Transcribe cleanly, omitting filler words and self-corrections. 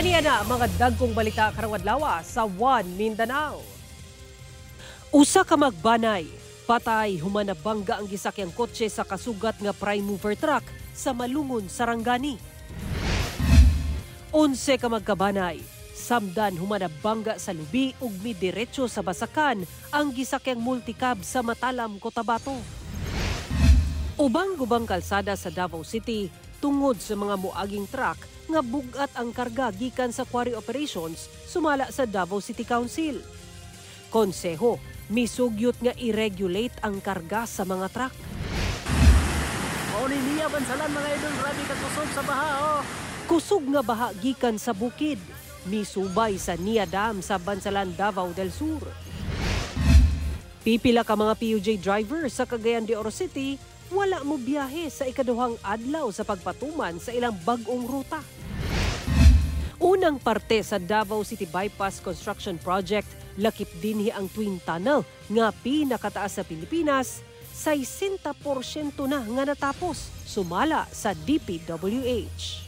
Ania na ang mga dagkong balita karong adlaw sa One Mindanao. Usa ka magbanay, patay human nabangga ang gisakyang kotse sa kasugat nga prime mover truck sa Malungon, Sarangani. 11 ka magkabanay, samdan human nabangga sa lubi ug midiretso sa basakan ang gisakyang multicab sa Matalam, Cotabato. Ubang-gubang kalsada sa Davao City tungod sa mga muaging truck nga bugat ang karga gikan sa quarry operations, sumala sa Davao City Council. Konseho, misugyot nga i-regulate ang karga sa mga truck. Mao ni niya Bansalan, mga idol, grabe ka kusog sa baha, oh. Kusog nga baha gikan sa bukid, misubay sa Nia Dam sa Bansalan, Davao del Sur. Pipila ka mga PUJ driver sa Cagayan de Oro City wala mo biyahe sa ikaduhang adlaw sa pagpatuman sa ilang bag-ong ruta. Unang parte sa Davao City Bypass Construction Project, lakip dinhi ang Twin Tunnel nga pinakataas sa Pilipinas, 60% na nga natapos, sumala sa DPWH.